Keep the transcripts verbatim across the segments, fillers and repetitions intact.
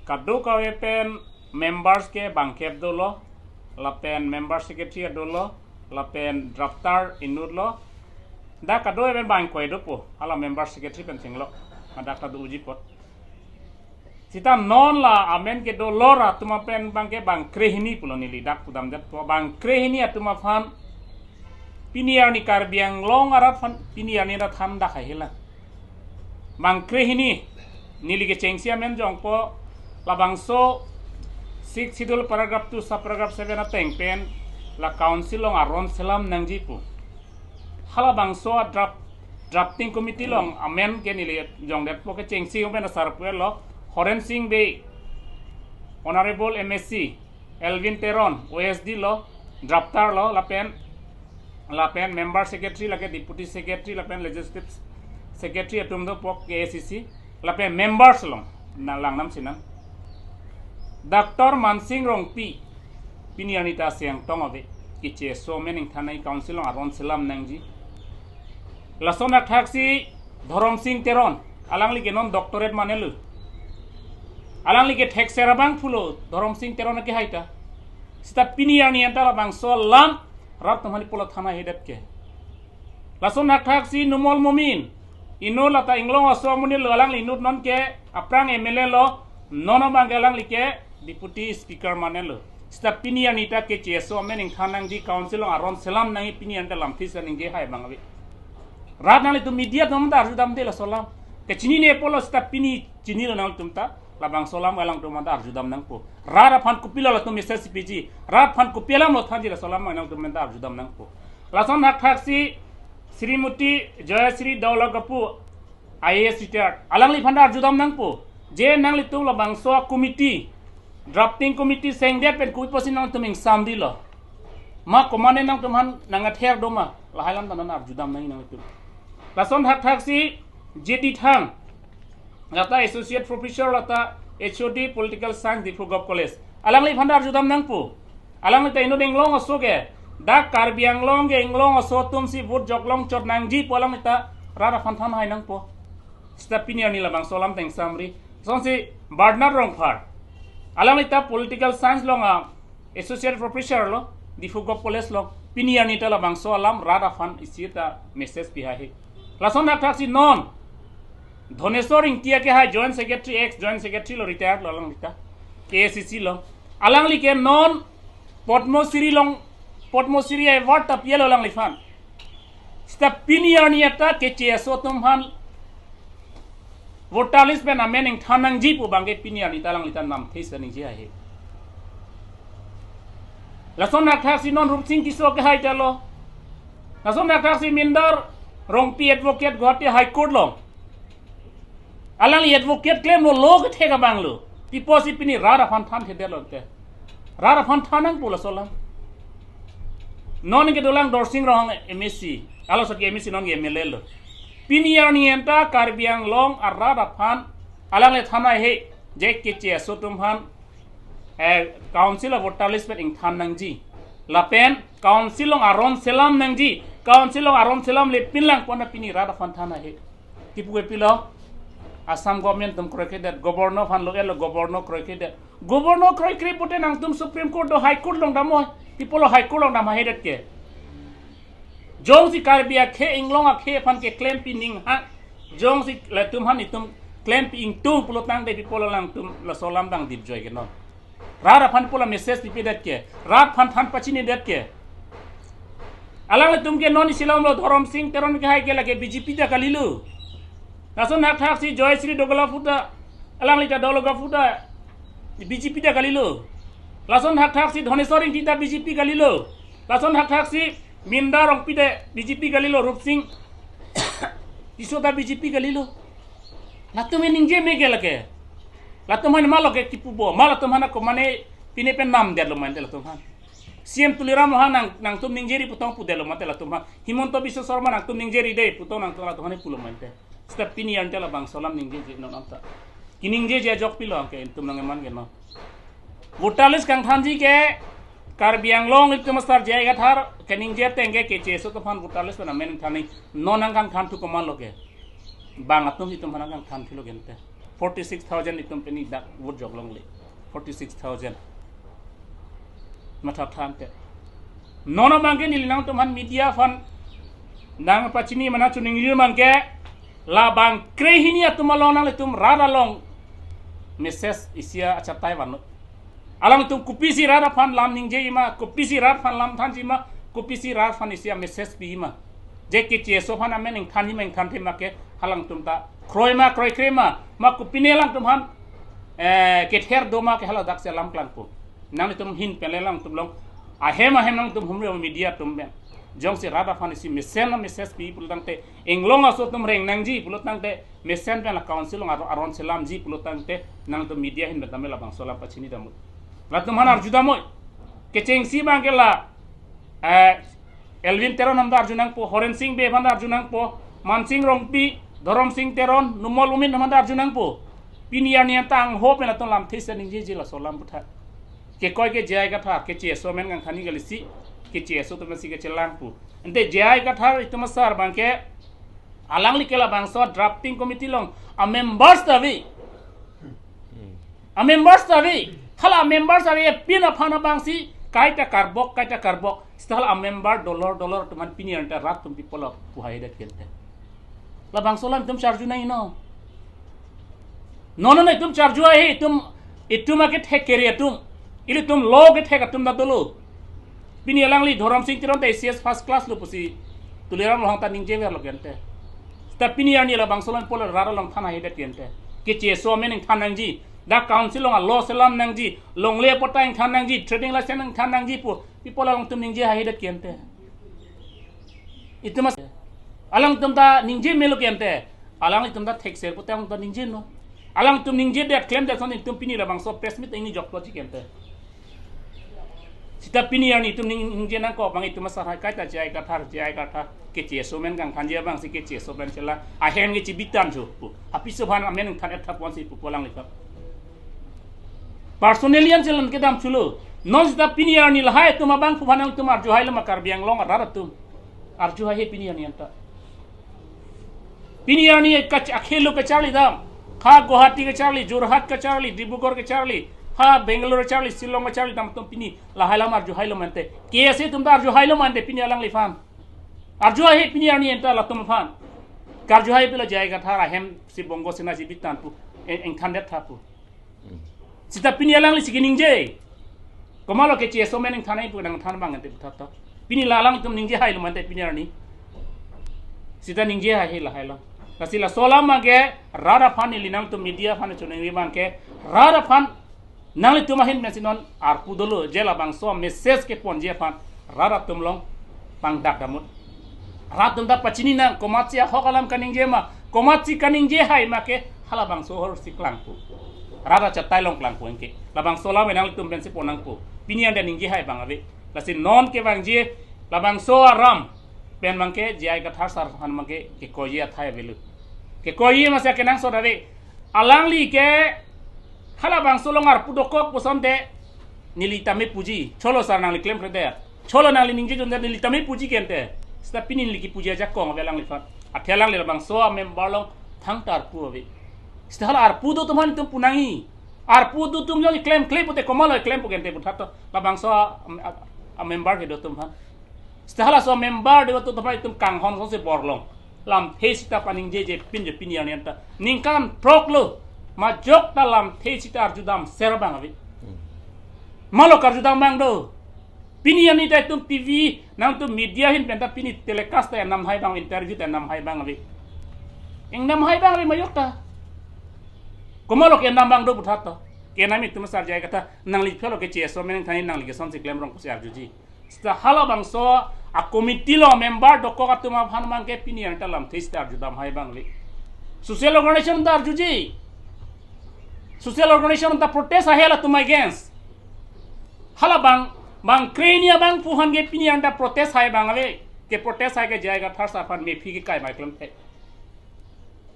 Kadokave pen members ke bangkep dolo, lapen member secretary adolo, lapen drafter inut lo. Dak kadokave pen bangkoi dopo, hala member secretary pen chenglo. Hadak ta do uji apot. Sita non la amen kedo lor atum apen bangke bang krehini pulo neli dak pudamdetpo, bang krehini atum aphan pini arni Karbi Anglong arat aphan pini arni rat than dak hai hilang. Bang krehini neli kechengsi amen jongpo, labangso Sixth Schedule paragraph two subparagraph seven ateng pen la council along aron selam nangji pu. Halabangso a draft, drafting committee along amen ke neli jongdetpo, kechengsi amen asar puelo Horen Sing Bey, Honorable M A C, Elwin Teron, O S D lo, drafter lo, lapen, lapen member secretary, lake deputy secretary, lapen legislative secretary atum dopo K A C C, lapen members along, na langnam sinang. Doctor Mansing Rongpi, pini arni ta siang tong ave, keche aso amen ingthan nangji, council along aron selam nangji. Lason akthaksi Dhorom Sing Teron, alangli ke non doctorate manelo. Alangli ke thekser abang pulo, Dhorom Sing Teron ke hai ta. Sita pini arni anta labangso alam rat atum aphan pulo than haihedet ke. Lason akthaksi Numal Momin, inut lata Inglong aso amonit lo, alangli inut non ke aphrang M L A lo, non abang ke alangli ke deputy speaker manelo. Sita pini arni ta keche aso amen ingthan nangji, council along aron selam nangji, pini anta lamthe sa ningje hai abang ave. Rat nanglitum media atum ta arjudamde laso alam. Kechinine pulo sita pini chinilo nanglitum ta, labangso alam alangtum ta arjudam nangpo. Rat aphan kopilo latum message piji, rat aphan kopi alam lo thanji, laso alam alangtum ta arjudam nangpo. Lason akthaksi Srimati Joyasri Daulagapu, I A S retired, alangliphan ta arjudam nangpo. Je nanglitum labangso committee, drafting committee sengdet pen kopi pusi nangtum ingsamdilo? Ma komatne nangtum aphan nangather do ma? Lahai alam ta non arjudam nangji nanglitum. Lason akthaksi J D Thang, lata Associate Professor, lata H O D Political Science, Diphu Govt College. Alangliphan ta arjudam nangpo. Alangli ta inut Inglong aso ke. Dak Karbi Anglong ke Inglong aso atumsi vote joklong chot nangji pu alangli ta rat aphan than hai nangpo. Sita pini arni labangso alam ta ingsamri. Lasonsi Bernard Rongphar, alangli ta Political Science along a Associate Professor lo, Diphu Govt College lo. Pini arni ta labangso alam rat aphan isi ta message pi haihe. Lason akthaksi non Dhoneswar Ingti ke hai Joint Secretary, ex Joint Secretary lo, retired lo alangli ta, K A C C lo. Alangli ke non Padma Shri along, Padma Shri award ta pilo alangliphan. Sita pini arni anta keche aso atum aphan voter list pen amen ingthan nangji pu abangke pini arni ta alangli ta lamthe sa ningje haihe. Lason akthaksi non Rupsing Tisso ke hai ta lo. Lason akthaksi Mindar Rongpi, advocate, Guwahati High Court lo. Alangli advocate klemlo, law kethek abang lo. Pi pusi pini rat aphan thanthedetlo te. Rat aphan than nangpo laso alam. Non ke dolang Dorsing Ronghang, M A C. Alo so ke M A C, non ke M L A lo. Pini arni anta Karbi Anglong arat aphan alangli than haihe, je keche aso atum aphan, eh, council a voter list pen ingthan nangji. Lapen council along aron selam nangji. Council along aron selamle pinlang pu anta pini rat aphan than haihe. Kipu ke pilo? Assam government atum kroikredet, governor aphan lo-etlo, governor kroikredet. Governor kroikre pute nangtum Supreme Court do, High Court along damnon. Pi pulo High Court along dam haihedet ke? Jongsi Karbi akhei, Inglong akhei aphan keklempi aning ha, jongsi latum aphan itum klempi ingtung pulo tangte pi pulo alangtum laso alam dang dipjoi ke non? Rat aphan pulo message pipedet ke? Rat aphan than pachinidet ke? Alanglitum ke non isi alam lo, Dhorom Sing Teron ke hai ke lake B J P ta kalilo. Lason akthaksi Joyasri Daulagapu ta, alangli ta Daulagapu ta B J P ta kalilo. Lason akthaksi Dhoneswar Ingti ta B J P kalilo. Lason akthaksi Mindar Rongpi ta B J P kalilo, Rupsing Tisso ta B J P kalilo. Latum ningje me ke lake? Latum aphan ma lo ke kipupo? Ma latum aphan komatne pine pen namdetlo ma ante latum aphan? C M Tuliram Ronghang nang, nangtum ningjeri pu tong pudetlo ma ante latum aphan? Himanta Biswa Sarma nangtum ningjeri dei pu tong nangtum latum aphan pulo ma ante? Sita pini ante labangso alam ningjeje non anta. Kiningjeje ajok pilo ke itum nangkeman ke non? Voter list kangthanji ke Karbi Anglong itum asar J I Kathar keningje ateng ke keche aso atum aphan voter list pen amen than nangji, non nangkangthanthu komatlo ke? Bang atum itum aphan nangkangthanthulo ke ante? Forty six thousand itum pini dak vote jok longle. Forty six thousand. Matha than te. Non abangke neli nangtum aphan media aphan nangpachini mana choningri abangke labang krehini atum along nanglitum rat along message isi achatai vannon. Alangtum kopisi rat aphan lam ningjema, kopisi rat aphan lam thanjima, kopisi rat aphan isi message pima. Je keche aso aphan amen ingthanjima ingthanthe ma ke halangtum ta kroima kroikre ma, ma kopine alangtum aphan eh, kether do ma ke hala daksi alam klangpo. Nanglitum ahin pen le alangtum along ahem ahem nangtum humri media atum pen. Jongsi rat aphan isi mesen na message pi pulo tangte, inglong aso atum reng nangji pulo tangte, mesen pen la council along aron, aron selamji pulo tangte, nangtum media ahin pen tame labangso alam pachini damnon. Latum aphan arju damnon. Kechengsi abangke la, eh, Elwin Teron aphan ta arju nangpo, Horen Sing Bey aphan ta arju nangpo, Mansing Rongpi, Dhorom Sing Teron, Numal Umin aphan ta arju nangpo. Pini arni anta angho pen atum lamthe si ningjeje laso alam puthot. Kekoi ke J I Kathar, keche aso amen kangthanji kali si, keche aso atum si kechelang pu. Ante J I Kathar itum asar abangke, alangli ke labangso drafting committee along amembers ta ave. Amembers ta ave. Hala amembers ave, pini aphan abangsi kaita karbok, kaita karbok. Seta hala amember dolor dolor atum aphan pini anta rat atum pi pulo pu haihedet kente. Labangso alam itum charju nangji non. Non non itum charju ahe, itum, itum akethek kere atum. Ilitum law kethek atum ta dolo. Pini alangli Dhorom Sing Teron ta A C S first class lo pusi Tuliram Ronghang ta ningjeverlo kente. Seta pini arni labangso alam pulo rat along than haihedet kente. Keche aso amen ingthan nangji. Dak council along a-law selam nangji. Longle apot ta ingthan nangji. Trading license ingthan nangji pu pi pulo alangtum ningje haihedet kente. Itum as-, alangtum ta ningje melo kente. Alanglitum ta thekser pute alangtum ta ningjenon. Alangtum ningjedet klemdet ason itum pini labangso press meet ingni joklo ji kente. Seta pini arni itum ning-, ningje nangkok abang itum asar hai kaita J I Kathar, J I Kathar, keche aso amen kangthanji abangsi keche aso pen chelang, ahem keche bitan jo pu. Apiso aphan amen ingthan-et tha ponsi pu pu alanglitum. Personally an chelang kedam chulo. Non seta pini arni lahai atum abangphu aphan nangtum arju hailo ma Karbi Anglong arat atum? Arju haihe pini arni anta. Pini arni kach-, akhelo kacharli dam. Ha Guwahati kacharli, Jorhat kacharli, Dibrugarh kacharli, ha Bangalore kacharli, Shillong kacharli dam atum pini lahai alam arju hailo ma ante. K S A atum ta arju hailo ma ante pini alangliphan. Arju haihe pini arni anta latum aphan. Karju hai pilo J I Kathar ahem si Bongo Sena si bitan pu, eng-, ingthandet tha pu. Seta pini alangli si keningje. Komatlo keche aso amen ingthan nangji pu nangthan abang ante puthot to. Pini la alangtum ningje hailo ma ante pini arni. Seta ningje haihe lahai alam. Lasi laso alam abangke rat aphan neli nangtum media aphan choningri abangke rat aphan nanglitum ahin pensi non arpu dolo je labangso message keponji aphan rat atum along pangdak damnon. Rat atum ta pachini nang, komatsi ahok alam kaningje ma, komatsi kaningje hai ma ke halabangso ahorsi klangpo. Rat achatai along klangpo anke. Labangso alam nanglitum pensi pon nangpo. Pini anta ningje hai abang ave. Lasi non kevangji labangso aram pen abangke J I Kathar sar aphan abangke kekoiji athai avelo. Kekoiji masi kenangsot ave. Alangli ke halabangso along arpu dokok pu asonte neli tame puji. Cholo sar nangli klemkledet. Cholo nangli ningje jondet neli tame puji kente. Seta pini neli kepuji ajakong ave alangliphan. Athe alangli labangso amember along thangta arpu ave. Seta hala arpu do atum aphan itum pu nangji. Arpu do atum jong klemkle pute komatlo klempo kente puthot to. Labangso a, a, amember kedo atum aphan. Seta halaso amember do atum aphan itum kanghon kongsi bor long. Lamthe seta paningjeje pin je pini arni anta. Ningkan throk lo. Majok ta lamthe seta arjudam ser abang ave. Komatlo karjudam abang do. Pini arni ta itum T V, nangtum media ahin pen ta pini telecast ta enam hai abang, interview ta enam hai abang ave. Engnam hai abang ave majok ta. Komatlo kenam abang do puthot to. Kenam itum asar J I Kathar nangli phelo keche aso amen ingthan nangli kesonsi klem rong pusi arjuji. Seta halabangso a committee along member dokok atum aphan abangke pini anta lamthe seta arjudam hai abang ave. Social organization ta arjuji. Social organization ta protest ahe latum against. Halabang, bang krehini abangphu aphan ke pini anta protest hai abang ave. Ke protest hai ke J I Kathar sar aphan mephi kekai mai klemthe.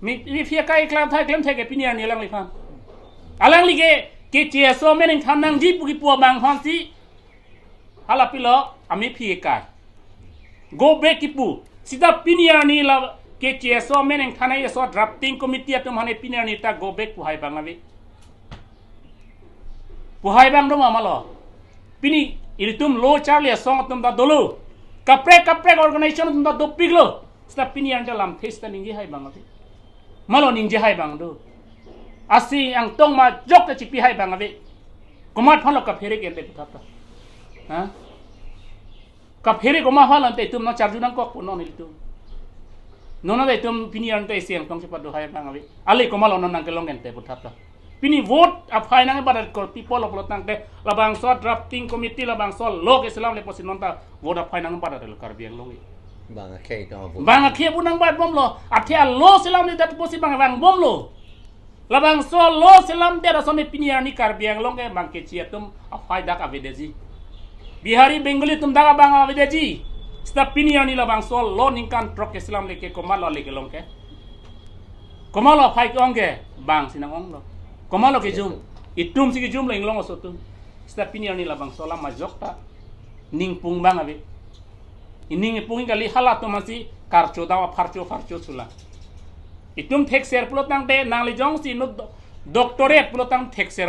Me, mephi kekai klemthe, klemthe ke pini arni alangliphan. Alangli ke, keche aso amen ingthan nangji pu kipu abang aphansi hala pilo amephi kekai. Go back kipu. Seta pini arni la K K S O amen nangthan-e aso drafting committee atum aphan pini arni ta go back pu hai abang ave. Pu hai abang do ma, malo. Pini ilitum lo charli asong atum ta dolo. Kaprek kaprek organization atum ta dopiklo. Seta pini arni ta lamthe seta ningje hai abang ave. Malo ningje hai abang do. Asi angtong majok ta chipi hai abang ave. Komat aphanlo kaphere ke ante puthot ta. Ha? Kaphere komat aphanlo ante itum nangcharju nangkok pu non ilitum. Non ante itum pini arni ta isi angtong chepat do hai abang ave. Ale komatlo non nangkelong ke ante puthot ta. Pini vote aphai nangbadat kor people pulo tangte labangso drafting committee labangso lo keselamle pusi non ta vote aphai nangbadat lo Karbi Anglong ke. Bang akhei tong abo. Bang akhei pu nangbat bomlo. Athe alo selamledet pusi bang vangbomlo. Labangso lo selamdet ason pini arni Karbi Anglong ke bang kechi atum aphai dak avedetji. Bihari Bengali atum dak abang avedetji. Seta pini arni labangso lo ningkan throk keselamle ke komatlo le kelong ke. Komatlo aphai ke-ong ke bang si nang-onglo. Komatlo kejum. Itum si kejumlo inglong aso atum. Seta pini arni labangso alam majok ta ningpung abang ave. Ining ipung kali, halatum aphansi karcho dam apharcho pharcho sulang. Itum thekser pulo tangte nangli jongsi inut do-, doctorate pulo tang thekser